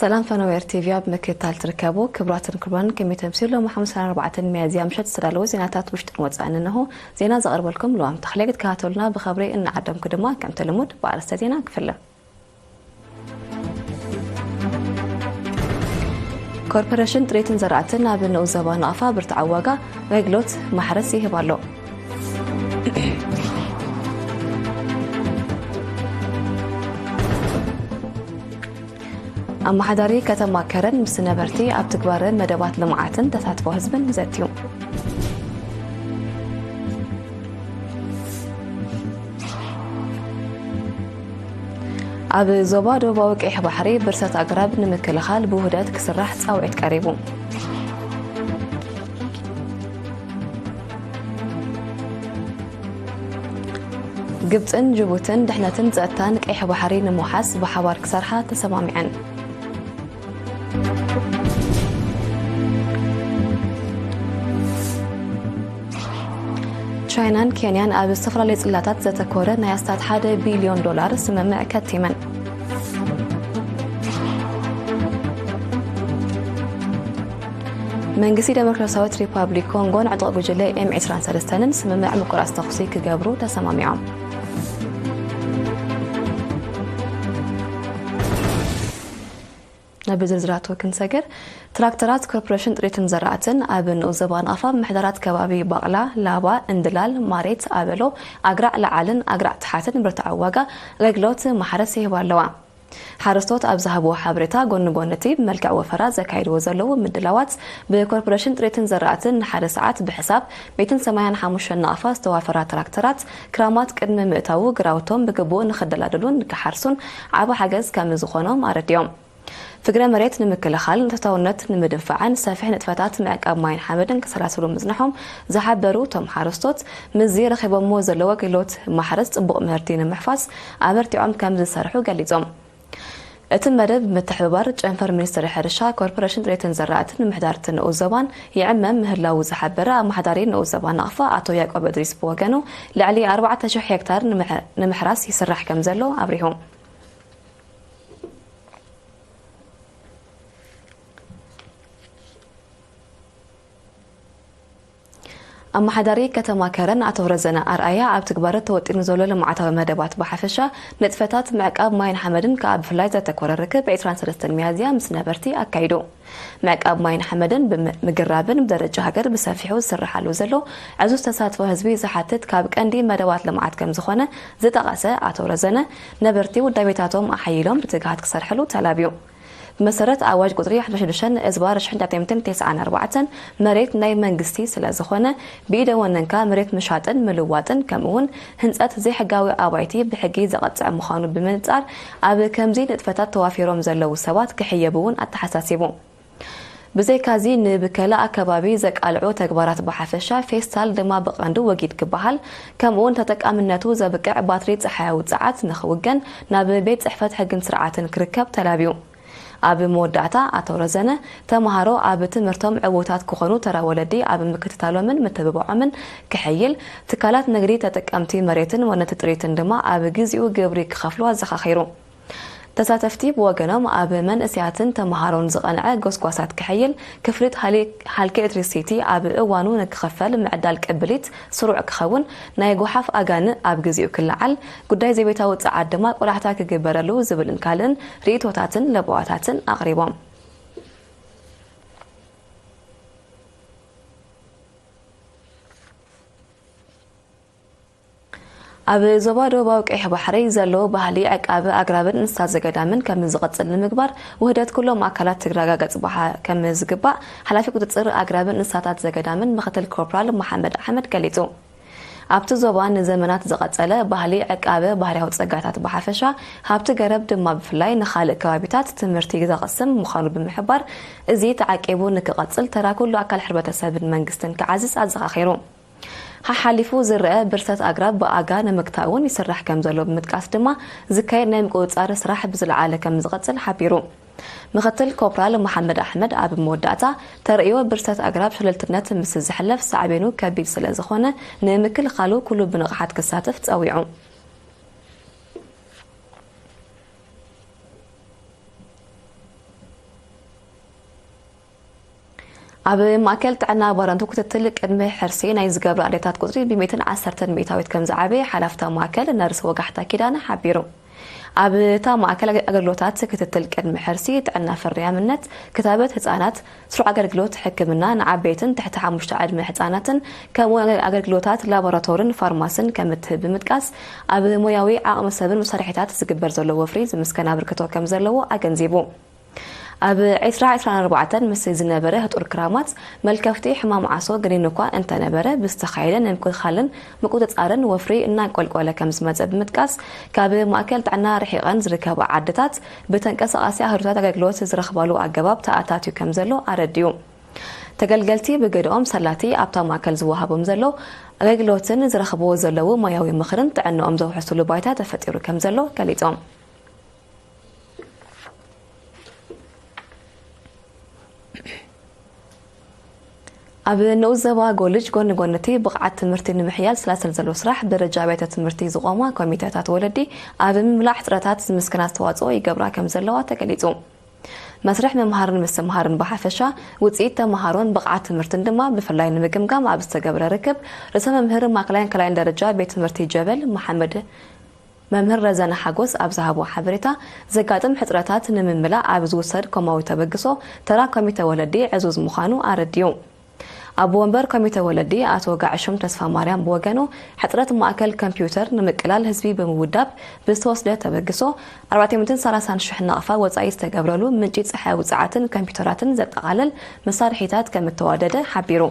ሰላም ፈነዌር ቲቪ ኣብ ምክትታል ትርከቡ ክቡራትን ክቡራን፣ ከመይ ተምሲሉ? ሎሚ ሓሙስ ኣርባዕተ ሚያዝያ ምሸት ዝተዳለወ ዜናታት ውሽጥን ወጻእን እንሆ። ዜና ዘቕርበልኩም ልዋም ተኽለ። ክትከታተሉና ብኸብሪ እናዓደምኩ ድማ ከምቲ ልሙድ ብኣርእስተ ዜና ክፍለ። ኮርፖሬሽን ጥሪትን ዘራእትን ኣብ ንኡስ ዞባ ናቕፋ ብርትዓዊ ዋጋ ኣገልግሎት ማሕረስ ይህብ ኣሎ። ኣመሓዳሪ ከተማ ከረን ምስ ነበርቲ ኣብ ትግባረ መደባት ልምዓትን ተሳትፎ ህዝብን ዘትዩ። ኣብ ዞባ ደቡባዊ ቀይሕ ባሕሪ ብርሰት ኣግራብ ንምክልኻል ብውህደት ክስራሕ ጻውዒት ቀሪቡ። ግብጽን ጅቡትን ድሕነትን ጸጥታን ቀይሕ ባሕሪ ንምውሓስ ብሓባር ክሰርሓ ተሰማሚዐን። ቻይናን ኬንያን ኣብ ዝተፈላለዩ ጽላታት ዘተኮረ ናይ ኣስታት ሓደ ቢልዮን ዶላር ስምምዕ ከቲመን። መንግስቲ ዴሞክራሲያዊት ሪፓብሊክ ኮንጎን ዕጡቕ ጉጅለ ኤም ዕስራን ሰለስተን ስምምዕ ምቁራጽ ተኹሲ ክገብሩ ተሰማሚዖም። ናብ ዝርዝራቱ ክንሰግር፣ ትራክተራት ኮርፖሬሽን ጥሪትን ዘራእትን ኣብ ንኡስ ዞባ ናቕፋ ምሕዳራት ከባቢ ባቕላ፣ ላባ፣ እንድላል፣ ማሬት፣ ኣበሎ፣ ኣግራዕ ለዓልን ኣግራዕ ትሓትን ብርትዓዊ ዋጋ ኣገልግሎት ማሕረስ ይህባ ኣለዋ። ሓረስቶት ኣብ ዝሃብዎ ሓበሬታ፣ ጎኒ ጎኒ እቲ ብመልክዕ ወፈራ ዘካይድዎ ዘለዉ ምድላዋት፣ ብኮርፖሬሽን ጥሪትን ዘራእትን ንሓደ ሰዓት ብሕሳብ ሚእትን ሰማንያን ሓሙሽተን ናቕፋ ዝተዋፈራ ትራክተራት ክራማት ቅድሚ ምእታዉ ግራውቶም ብግቡእ ንኽደላድሉን ንክሓርሱን ዓቢ ሓገዝ ከም ዝኾኖም ኣረዲኦም። ፍግረ መሬት ንምክልኻልን ተፈታውነት ንምድንፋዕን ሰፊሕ ንጥፈታት ምዕቃብ ማይን ሓመድን ክሰላስሉ ምጽንሖም ዝሓበሩ እቶም ሓረስቶት፣ ምስዚ ረኺቦምዎ ዘለዉ ኣገልግሎት ማሕረስ ጽቡቕ ምህርቲ ንምሕፋስ ኣበርቲዖም ከም ዝሰርሑ ገሊጾም። እቲ መደብ ብምትሕብባር ጨንፈር ሚኒስትሪ ሕርሻ፣ ኮርፖሬሽን ጥሪትን ዘራእትን ምሕዳርትን ንኡስ ዞባን ይዕመም ምህላዉ ዝሓበረ ኣመሓዳሪ ንኡስ ዞባ ናቕፋ ኣቶ ያዕቆብ እድሪስ ብወገኑ፣ ልዕሊ ኣርባዕተ ሽሕ ሄክታር ንምሕ-፣ ንምሕራስ ይስራሕ ከም ዘሎ ኣብሪሁ። ኣመሓዳሪ ከተማ ከረን ኣቶ ረዘነ ኣርኣያ፣ ኣብ ትግባረ ተወጢኑ ዘሎ ልምዓታዊ መደባት ብሓፈሻ፣ ንጥፈታት ምዕቃብ ማይን ሓመድን ከኣ ብፍላይ ዘተኮረ ርክብ ዕስራን ሰለስተን ሚያዝያ ምስ ነበርቲ ኣካይዱ። ምዕቃብ ማይን ሓመድን ብምግራብን ብደረጃ ሃገር ብሰፊሑ ዝስርሓሉ ዘሎ ዕዙዝ ተሳትፎ ህዝቢ ዝሓትት ካብ ቀንዲ መደባት ልምዓት ከም ዝኾነ ዝጠቐሰ ኣቶ ረዘነ፣ ነበርቲ ውዳቤታቶም ኣሓይሎም ብትግሃት ክሰርሕሉ ተላብዩ። ብመሰረት ኣዋጅ ቁጽሪ ሓምሳ ሽዱሽተ እዝባር ሽሕን ትሽዓተ ሚእትን ተስዓን ኣርባዕተን፣ መሬት ናይ መንግስቲ ስለ ዝኾነ፣ ብኢደ ወነንካ መሬት ምሻጥን ምልዋጥን፣ ከምኡውን ህንጸት ዘይሕጋዊ ኣባይቲ ብሕጊ ዘቐጽዕ ምዃኑ ብምንጻር፣ ኣብ ከምዚ ንጥፈታት ተዋፊሮም ዘለዉ ሰባት ክሕየቡ እውን ኣተሓሳሲቡ። ብዘይካዚ፣ ንብከላ ኣከባቢ ዘቃልዑ ተግባራት ብሓፈሻ፣ ፌስታል ድማ ብቐንዱ ወጊድ ክበሃል፣ ከምኡውን ተጠቃምነቱ ዘብቅዕ ባትሪ ጸሓያዊ ጸዓት ንኽውገን ናብ ቤት ጽሕፈት ሕግን ስርዓትን ክርከብ ተላብዩ። ኣብ መወዳእታ ኣቶ ረዘነ፣ ተምሃሮ ኣብ ትምህርቶም ዕዉታት ክኾኑ ተራ ወለዲ ኣብ ምክትታሎምን ምትብባዖምን ክሕይል፣ ትካላት ንግዲ ተጠቀምቲ መሬትን ወነንቲ ጥሪትን ድማ ኣብ ግዚኡ ግብሪ ክኸፍሉ ኣዘኻኺሩ። ተሳተፍቲ ብወገኖም፣ ኣብ መንእሰያትን ተምሃሮን ዝቐንዐ ጎስጓሳት ክሕይል፣ ክፍሊት ሃሊ-፣ ሃልኪ ኤሌክትሪሲቲ ኣብ እዋኑ ንክኸፈል ምዕዳል ቅብሊት ስሩዕ ክኸውን፣ ናይ ጓሓፍ ኣጋንእ ኣብ ግዚኡ ክለዓል፣ ጉዳይ ዘቤታዊ ጸዓት ድማ ቆላሕታ ክግበረሉ ዝብልን ካልእን ርእይቶታትን ለበዋታትን ኣቕሪቦም። ኣብ ዞባ ደቡባዊ ቀይሕ ባሕሪ ዘሎ ባህሊ ዕቃበ ኣግራብን እንስሳት ዘገዳምን ከም ዝቕጽል ንምግባር፣ ውህደት ኩሎም ኣካላት ክረጋገጽ ብሓ-፣ ከም ዝግባእ፣ ሓላፊ ቁጽጽር ኣግራብን እንስሳታት ዘገዳምን ምክትል ኮርፕራል መሓመድ ኣሕመድ ገሊጹ። ኣብቲ ዞባ ንዘመናት ዝቐጸለ ባህሊ ዕቃበ ባህርያዊ ጸጋታት ብሓፈሻ፣ ሃብቲ ገረብ ድማ ብፍላይ ንኻልእ ከባቢታት ትምህርቲ ዘቕስም ምዃኑ ብምሕባር፣ እዚ ተዓቂቡ ንክቐጽል ተራ ኩሉ ኣካል ሕብረተሰብን መንግስትን ክዓዝዝ ኣዘኻኺሩ። ሓሓሊፉ ዝረአ ብርሰት ኣግራብ ብኣጋ ንምግታእ እውን ይስራሕ ከም ዘሎ ብምጥቃስ ድማ፣ ዝካየድ ናይ ምቁጽጻር ስራሕ ብዝለዓለ ከም ዝቐጽል ሓቢሩ። ምክትል ኮፕራል መሓመድ ኣሕመድ ኣብ መወዳእታ፣ ተርእዮ ብርሰት ኣግራብ ሸለልትነት ምስ ዝሕለፍ ሳዕቤኑ ከቢድ ስለ ዝኾነ፣ ንምክልኻሉ ኩሉ ብንቕሓት ክሳተፍ ጸዊዑ። ኣብ ማእከል ጥዕና ባረንቱ ክትትል ቅድሚ ሕርሲ ናይ ዝገብሩ ኣዴታት ቁጽሪ ብሚእትን ዓሰርተን ሚእታዊት ከም ዝዓበየ ሓላፍታ ማእከል ነርስ ወጋሕታ ኪዳነ ሓቢሩ። ኣብ እታ ማእከል ኣገ-፣ ኣገልግሎታት ክትትል ቅድሚ ሕርሲ፣ ጥዕና ፍርያምነት፣ ክታበት ህጻናት፣ ስሩዕ ኣገልግሎት ሕክምና ንዓበይትን ትሕቲ ሓሙሽተ ዕድመ ህጻናትን፣ ከምኡ ኣገ-፣ ኣገልግሎታት ላቦራቶርን ፋርማስን ከም እትህብ ብምጥቃስ፣ ኣብ ሞያዊ ዓቕሚ ሰብን መሳርሒታት ዝግበር ዘሎ ወፍሪ ዝምስገን ኣበርክቶ ከም ዘለዎ ኣገንዚቡ። ኣብ ዕስራ ዕስራን ኣርባዕተን ምስ ዝነበረ ህጡር ክራማት መልከፍቲ ሕማም ዓሶ ገኒኑ እኳ እንተነበረ፣ ብዝተኻየደ ናይ ምክልኻልን ምቁጽጻርን ወፍሪ እናንቆልቆለ ከም ዝመጸ ብምጥቃስ፣ ካብ ማእከል ጥዕና ርሒቐን ዝርከባ ዓድታት ብተንቀሳቓሲ ኣህዱታት ኣገልግሎት ዝረኽባሉ ኣገባብ ተኣታትዩ ከም ዘሎ ኣረዲኡ። ተገልገልቲ ብገድኦም ሰላቲ ኣብታ ማእከል ዝወሃቦም ዘሎ ኣገልግሎትን ዝረኽብዎ ዘለዉ ሞያዊ ምኽርን ጥዕንኦም ዘውሕስሉ ባይታ ተፈጢሩ ከም ዘሎ ገሊጾም። ኣብ ንኡስ ዘባ ጎልጅ ጎኒ ጎኒ እቲ ብቕዓት ትምህርቲ ንምሕያል ስላሰል ዘሎ ስራሕ፣ ደረጃ ኣብያተ ትምህርቲ ዝቖማ ኮሚተታት ወለዲ ኣብ ምምላእ ሕጽረታት ዝምስክን ኣስተዋጽኦ ይገብራ ከም ዘለዋ ተገሊጹ። መስርሕ ምምሃርን ምስትምሃርን ብሓፈሻ፣ ውጽኢት ተመሃሮን ብቕዓት ትምህርትን ድማ ብፍላይ ንምግምጋም ኣብ ዝተገብረ ርክብ፣ ርእሰ መምህር ማእከላይን ካልኣይን ደረጃ ቤት ትምህርቲ ጀበል መሓመድ መምህር ረዘነ ሓጎስ ኣብ ዝሃቦ ሓበሬታ፣ ዘጋጥም ሕጽረታት ንምምላእ ኣብ ዝውሰድ ኮማዊ ተበግሶ ተራ ኮሚተ ወለዲ ዕዙዝ ምዃኑ ኣረዲኡ። ኣቦ ወንበር ኮሚተ ወለዲ ኣቶ ጋዕሾም ተስፋ ማርያም ብወገኑ፣ ሕጽረት ማእከል ኮምፒውተር ንምቅላል ህዝቢ ብምውዳብ ብዝተወስደ ተበግሶ፣ ኣርባዕተ ሚእትን ሰላሳን ሽሕ ናቕፋ ወጻኢ ዝተገብረሉ ምንጪ ጸሓያዊ ጸዓትን ኮምፒውተራትን ዘጠቓልል መሳርሒታት ከም እተዋደደ ሓቢሩ።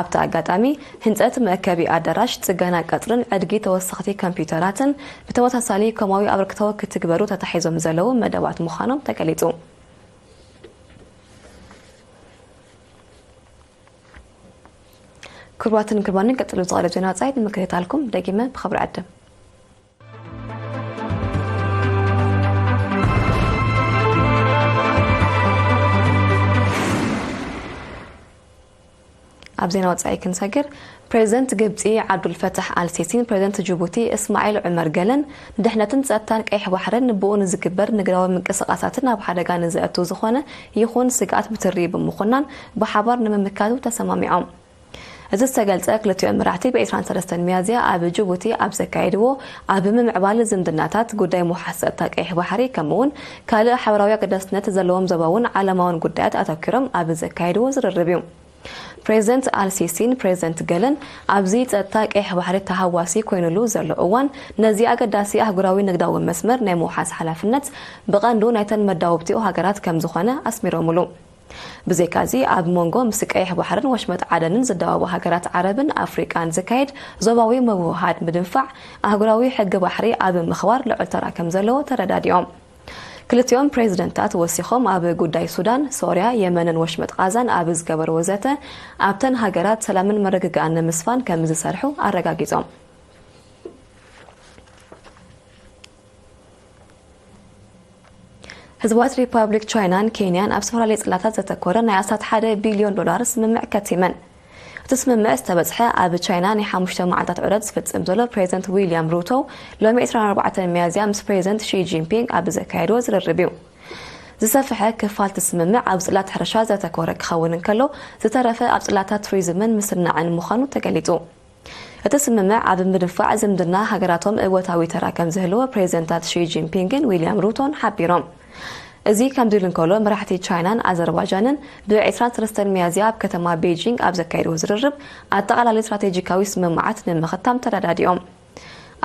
ኣብቲ ኣጋጣሚ፣ ህንጸት መእከቢ ኣዳራሽ፣ ጽገና ቀጽርን ዕድጊ ተወሰኽቲ ኮምፒውተራትን ብተመሳሳሊ ኮማዊ ኣበርክቶ ክትግበሩ ተታሒዞም ዘለዉ መደባት ምዃኖም ተገሊጹ። ክቡራትን ክቡራንን፣ ቀጽሉ ዝቐርብ ዜና ወጻኢት ንምክትታልኩም ደጊመ ብኽብሪ ዕድም። ኣብ ዜና ወጻኢ ክንሰግር፣ ፕሬዚደንት ግብጺ ዓብዱል ፈታሕ ኣልሲሲን ፕሬዚደንት ጅቡቲ እስማዒል ዑመር ገለን ንድሕነትን ጸጥታን ቀይሕ ባሕርን ብኡ ንዝግበር ንግዳዊ ምንቅስቓሳትን ኣብ ሓደጋ ንዘእቱ ዝኾነ ይኹን ስግኣት ብትሪ ብምኹናን ብሓባር ንምምካቱ ተሰማሚዖም። እዚ ዝተገልጸ ክልቲኦም መራሕቲ ብ ዕስራን ሰለስተን ሚያዝያ ኣብ ጅቡቲ ኣብ ዘካየድዎ ኣብ ምምዕባል ዝምድናታት ጉዳይ ምውሓስ ጸጥታ ቀይሕ ባሕሪ ከምኡውን ካልእ ሓበራዊ ኣገዳስነት ዘለዎም ዞባውን ዓለማውን ጉዳያት ኣተኪሮም ኣብ ዘካየድዎ ዝርርብ እዩ። ፕሬዚደንት ኣልሲሲን ፕሬዚደንት ገለን ኣብዚ ጸጥታ ቀይሕ ባሕሪ ተሃዋሲ ኮይኑሉ ዘሎ እዋን ነዚ ኣገዳሲ ኣህጉራዊ ንግዳዊ መስመር ናይ ምውሓስ ሓላፍነት ብቐንዱ ናይተን መዳውብቲኡ ሃገራት ከም ዝኾነ ኣስሚሮምሉ። ብዘይካዚ ኣብ መንጎ ምስ ቀይሕ ባሕርን ወሽመጥ ዓደንን ዝደባቡ ሃገራት ዓረብን ኣፍሪቃን ዝካየድ ዞባዊ ምውህሃድ ምድንፋዕ ኣህጉራዊ ሕጊ ባሕሪ ኣብ ምኽባር ልዑል ተራ ከም ዘለዎ ተረዳዲኦም። ክልቲኦም ፕሬዚደንታት ወሲኾም ኣብ ጉዳይ ሱዳን፣ ሶርያ፣ የመንን ወሽመጥ ቃዛን ኣብ ዝገበርዎ ዘተ ኣብተን ሃገራት ሰላምን ምርግጋእን ንምስፋን ከም ዝሰርሑ ኣረጋጊጾም። ህዝባዊት ሪፓብሊክ ቻይናን ኬንያን ኣብ ዝተፈላለዩ ጽላታት ዘተኮረ ናይ ኣስታት ሓደ ቢልዮን ዶላር ስምምዕ ከቲመን። እቲ ስምምዕ ዝተበጽሐ ኣብ ቻይና ናይ ሓሙሽተ መዓልታት ዑደት ዝፍጽም ዘሎ ፕሬዚደንት ዊልያም ሩቶ ሎሚ ዕስራን ኣርባዕተን ሚያዝያ ምስ ፕሬዚደንት ሺ ጂንፒንግ ኣብ ዘካየድዎ ዝርርብ እዩ። ዝሰፍሐ ክፋል እቲ ስምምዕ ኣብ ጽላት ሕርሻ ዘተኮረ ክኸውን እንከሎ፣ ዝተረፈ ኣብ ጽላታት ቱሪዝምን ምስናዕን ምዃኑ ተገሊጹ። እቲ ስምምዕ ኣብ ምድንፋዕ ዝምድና ሃገራቶም እወታዊ ተራ ከም ዝህልዎ ፕሬዚደንታት ሺ ጂንፒንግን ዊልያም ሩቶን ሓቢሮም። እዚ ከምዚ ኢሉ እንከሎ፣ መራሕቲ ቻይናን ኣዘርባጃንን ብ ዕስራን ሰለስተን ሚያዝያ ኣብ ከተማ ቤጂንግ ኣብ ዘካየድዎ ዝርርብ፣ ኣጠቓላሊ ስትራቴጂካዊ ስምምዓት ንምኽታም ተረዳዲኦም።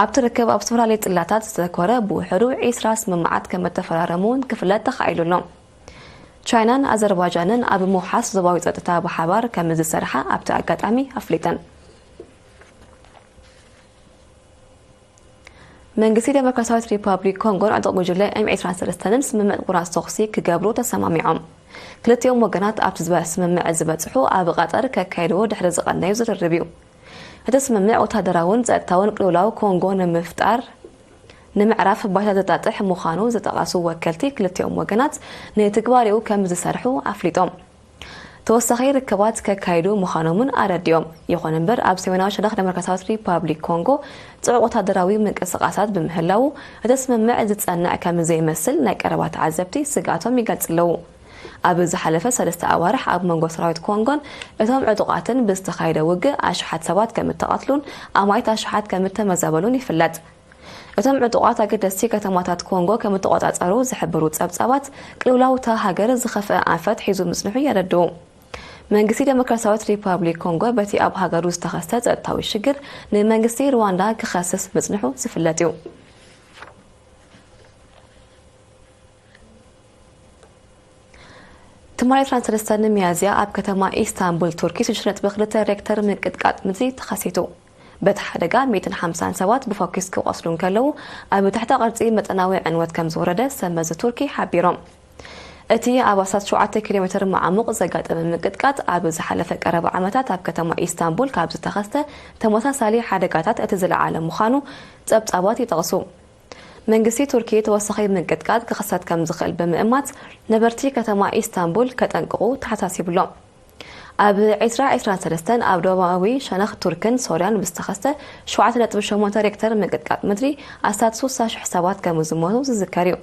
ኣብቲ ርክብ ኣብ ዝተፈላለዩ ጽላታት ዝተተኮረ ብውሕዱ ዕስራ ስምምዓት ከም እተፈራረሙ እውን ክፍለጥ ተኻኢሉ ኣሎ። ቻይናን ኣዘርባጃንን ኣብ ምውሓስ ዞባዊ ጸጥታ ብሓባር ከም ዝሰርሓ ኣብቲ ኣጋጣሚ ኣፍሊጠን። መንግስቲ ዴሞክራሲያዊት ሪፓብሊክ ኮንጎን ዕጡቕ ጉጅለ ኤም ዕስራን ሰለስተን ስምምዕ ቁራጽ ተኹሲ ክገብሩ ተሰማሚዖም። ክልቲኦም ወገናት ኣብቲ ዝበ-፣ ስምምዕ ዝበጽሑ ኣብ ቐጠር ከካይድዎ ድሕሪ ዝቐነዩ ዝርርብ እዩ። እቲ ስምምዕ ወታደራውን ጸጥታውን ቅልውላው ኮንጎ ንምፍጣር፣ ንምዕራፍ ባይታ ዘጣጥሕ ምዃኑ ዝጠቐሱ ወከልቲ ክልቲኦም ወገናት ንትግባሬኡ ከም ዝሰርሑ ኣፍሊጦም። ተወሳኺ ርክባት ከካይዱ ምዃኖምን ኣረዲኦም። ይኹን እምበር፣ ኣብ ሰሜናዊ ሸነኽ ዴሞክራሲያዊት ሪፓብሊክ ኮንጎ ጽዑቕ ወታደራዊ ምንቅስቓሳት ብምህላዉ፣ እቲ ስምምዕ ዝጸንዕ ከም ዘይመስል ናይ ቀረባ ተዓዘብቲ ስግኣቶም ይገልጽ ኣለዉ። ኣብ ዝሓለፈ ሰለስተ ኣዋርሕ ኣብ መንጎ ሰራዊት ኮንጎን እቶም ዕጡቓትን ብዝተኻየደ ውግእ ኣሽሓት ሰባት ከም እተቐትሉን ኣማኢት ኣሽሓት ከም እተመዛበሉን ይፍለጥ። እቶም ዕጡቓት ኣገደስቲ ከተማታት ኮንጎ ከም እተቖጻጸሩ ዝሕብሩ ጸብጻባት፣ ቅልውላው እታ ሃገር ዝኸፍአ ኣንፈት ሒዙ ምጽንሑ የረድኡ። መንግስቲ ዴሞክራሲያዊት ሪፓብሊክ ኮንጎ በቲ ኣብ ሃገሩ ዝተኸስተ ጸጥታዊ ሽግር ንመንግስቲ ሩዋንዳ ክኸስስ ምጽንሑ ዝፍለጥ እዩ። ትማሊ ዕስራን ሰለስተን ሚያዝያ ኣብ ከተማ ኢስታንቡል ቱርኪ ሽዱሽተ ነጥቢ ክልተ ሬክተር ምንቅጥቃጥ ምድሪ ተኸሲቱ። በቲ ሓደጋ ሚእትን ሓምሳን ሰባት ብፎኪስ ክቖስሉ እንከለዉ፣ ኣብ ትሕተ ቅርጺ መጠናዊ ዕንወት ከም ዝወረደ ሰብ መዚ ቱርኪ ሓቢሮም። እቲ ኣብ ኣስታት ሸውዓተ ኪሎ ሜትር መዓሙቕ ዘጋጠመ ምንቅጥቃጥ ኣብ ዝሓለፈ ቀረባ ዓመታት ኣብ ከተማ ኢስታንቡል ካብ ዝተኸስተ ተመሳሳሊ ሓደጋታት እቲ ዝለዓለ ምዃኑ ጸብጻባት ይጠቕሱ። መንግስቲ ቱርኪ ተወሳኺ ምንቅጥቃጥ ክኽሰት ከም ዝኽእል ብምእማት፣ ነበርቲ ከተማ ኢስታንቡል ከጠንቅቑ ተሓሳሲቡ ኣሎ። ኣብ ዕስራ ዕስራን ሰለስተን ኣብ ደቡባዊ ሸነኽ ቱርክን ሶርያን ብዝተኸስተ ሸውዓተ ነጥቢ ሸሞንተ ሬክተር ምንቅጥቃጥ ምድሪ ኣስታት ስሳ ሽሕ ሰባት ከም ዝሞቱ ዝዝከር እዩ።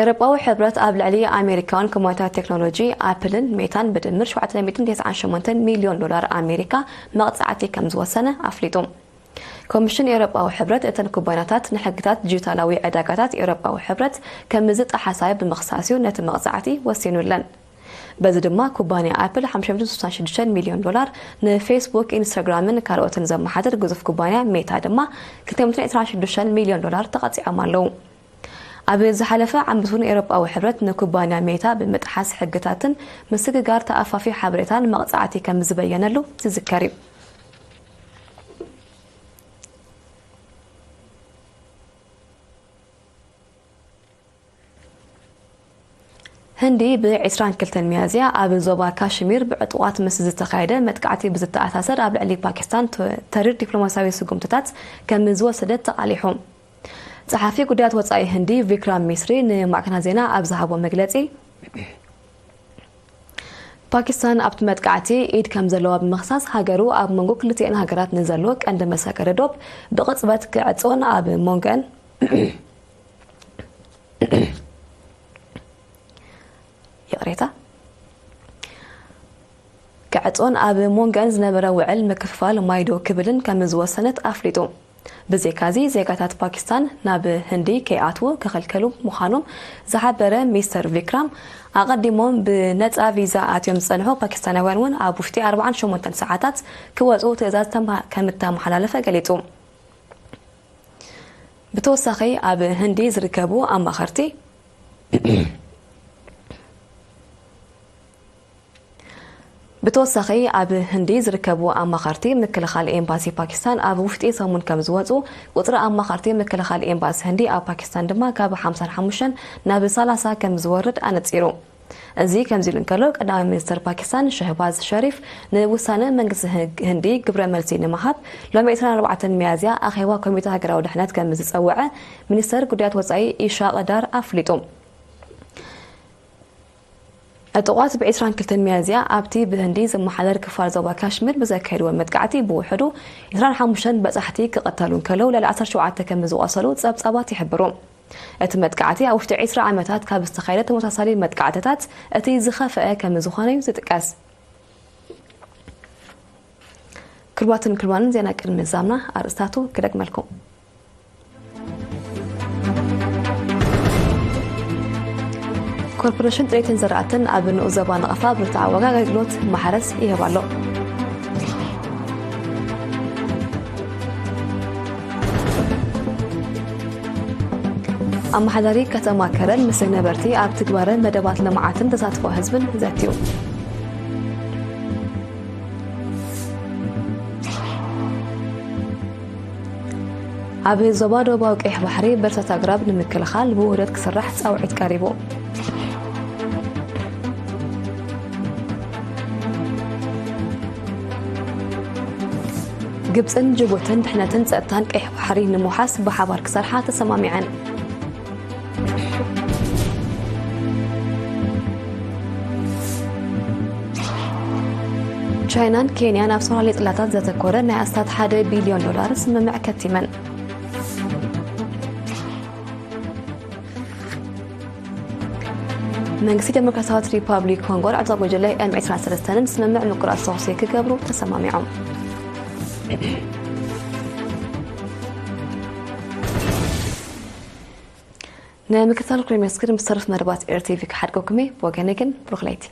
ኤውሮጳዊ ሕብረት ኣብ ልዕሊ ኣሜሪካውያን ኩባንያታት ቴክኖሎጂ ኣፕልን ሜታን ብድምር ሸውዓተ ሚእትን ተስዓን ሸሞንተን ሚልዮን ዶላር ኣሜሪካ መቕጻዕቲ ከም ዝወሰነ ኣፍሊጡ። ኮሚሽን ኤውሮጳዊ ሕብረት እተን ኩባንያታት ንሕግታት ዲጂታላዊ ዕዳጋታት ኤውሮጳዊ ሕብረት ከም ዝጠሓሳ ብምኽሳስ እዩ ነቲ መቕጻዕቲ ወሲኑለን። በዚ ድማ ኩባንያ ኣፕል ሓሙሽተ ሚእትን ስሳን ሽዱሽተን ሚልዮን ዶላር፣ ንፌስቡክ፣ ኢንስታግራምን ካልኦትን ዘመሓድር ግዙፍ ኩባንያ ሜታ ድማ ክልተ ሚእትን ዕስራን ሽዱሽተን ሚልዮን ዶላር ተቐጺዖም ኣለዉ። ኣብ ዝሓለፈ ዓመት እውን ኤውሮጳዊ ሕብረት ንኩባንያ ሜታ ብምጥሓስ ሕግታትን ምስግጋር ተኣፋፊ ሓበሬታን መቕጻዕቲ ከም ዝበየነሉ ዝዝከር እዩ። ህንዲ ብ ዕስራን ክልተን ሚያዝያ ኣብ ዞባ ካሽሚር ብዕጡቓት ምስ ዝተኻየደ መጥቃዕቲ ብዝተኣሳሰር ኣብ ልዕሊ ፓኪስታን ተ-፣ ተሪር ዲፕሎማስያዊ ስጉምትታት ከም ዝወሰደት ተቓሊሑ። ጸሓፊ ጉዳያት ወጻኢ ህንዲ ቪክራም ሚስሪ ንማዕከናት ዜና ኣብ ዝሃቦ መግለጺ፣ ፓኪስታን ኣብቲ መጥቃዕቲ ኢድ ከም ዘለዋ ብምኽሳስ፣ ሃገሩ ኣብ መንጎ ክልቲኤን ሃገራት ንዘሎ ቀንዲ መሰገሪ ዶብ ብቕጽበት ክዕጾን ኣብ መንጎን፣ ይቕሬታ፣ ክዕጾን ኣብ መንጎን ዝነበረ ውዕል ምክፍፋል ማይ ደው ክብልን ከም ዝወሰነት ኣፍሊጡ። ብዘይካዚ፣ ዜጋታት ፓኪስታን ናብ ህንዲ ከይኣትዉ ክኽልከሉ ምዃኖም ዝሓበረ ሚስተር ቪክራም፣ ኣቐዲሞም ብነጻ ቪዛ ኣትዮም ዝጸንሑ ፓኪስታናውያን እውን ኣብ ውሽጢ ኣርባዓን ሸሞንተን ሰዓታት ክወጹ ትእዛዝ ተማ-፣ ከም እተመሓላለፈ ገሊጹ። ብተወሳኺ፣ ኣብ ህንዲ ዝርከቡ ኣማኸርቲ ብተወሳኺ፣ ኣብ ህንዲ ዝርከቡ ኣማኸርቲ ምክልኻል ኤምባሲ ፓኪስታን ኣብ ውሽጢ ሰሙን ከም ዝወጹ፣ ቁጽሪ ኣማኸርቲ ምክልኻል ኤምባሲ ህንዲ ኣብ ፓኪስታን ድማ ካብ ሓምሳን ሓሙሽተን ናብ ሰላሳ ከም ዝወርድ ኣነጺሩ። እዚ ከምዚ ኢሉ እንከሎ፣ ቀዳማይ ሚኒስትር ፓኪስታን ሸህባዝ ሸሪፍ ንውሳነ መንግስቲ ህግ-፣ ህንዲ ግብረ መልሲ ንምሃብ፣ ሎሚ ዕስራን ኣርባዕተን ሚያዝያ ኣኼባ ኮሚተ ሃገራዊ ድሕነት ከም ዝጸውዐ ሚኒስተር ጉዳያት ወጻኢ ኢሻቕ ዳር ኣፍሊጡ። ዕጡቓት ብ ዕስራን ክልተን ሚያዝያ ኣብቲ ብህንዲ ዝመሓደር ክፋል ዞባ ካሽሚር ብዘካየድዎ መጥቃዕቲ ብውሕዱ ዕስራን ሓሙሽተን በጻሕቲ ክቐተሉ እንከለዉ፣ ልዕሊ ዓሰርተ ሸውዓተ ከም ዝቖሰሉ ጸብጻባት ይሕብሩ። እቲ መጥቃዕቲ ኣብ ውሽጢ ዕስራ ዓመታት ካብ ዝተኻየደ ተመሳሳሊ መጥቃዕትታት እቲ ዝኸፍአ ከም ዝኾነ እዩ ዝጥቀስ። ክቡራትን ክቡራንን፣ ዜና ቅድሚ ምዛምና ኣርእስታቱ ክደግመልኩም። ኮርፖሬሽን ጥሪትን ዘራእትን ኣብ ንኡስ ዞባ ነቐፋ ብርትዓዊ ዋጋ ኣገልግሎት ማሕረስ ይህብ ኣሎ። ኣመሓዳሪ ከተማ ከረን ምስ ነበርቲ ኣብ ትግባረ መደባት ልምዓትን ተሳትፎ ህዝብን ዘትዩ። ኣብ ዞባ ደቡባዊ ቀይሕ ባሕሪ በርሳት ኣግራብ ንምክልኻል ብውህደት ክስራሕ ጻውዒት ቀሪቡ። ግብጽን ጅቡትን ድሕነትን ጸጥታን ቀይሕ ባሕሪ ንምውሓስ ብሓባር ክሰርሓ ተሰማሚዐን። ቻይናን ኬንያን ኣብ ዝተፈላለዩ ጽላታት ዘተኮረ ናይ ኣስታት ሓደ ቢልዮን ዶላር ስምምዕ ከቲመን። መንግስቲ ዴሞክራሲያዊት ሪፓብሊክ ኮንጎን ዕጡቕ ጉጅለ ኤም ዕስራን ሰለስተን ስምምዕ ምቁራጽ ተኹሲ ክገብሩ ተሰማሚዖም። ንምክትታል ክረምስክር ምስ ተረፍ መደባት ኤርቲቪ ክሓድገኩም እየ። ብወገነይ ግን ብሩኽ ለይቲ።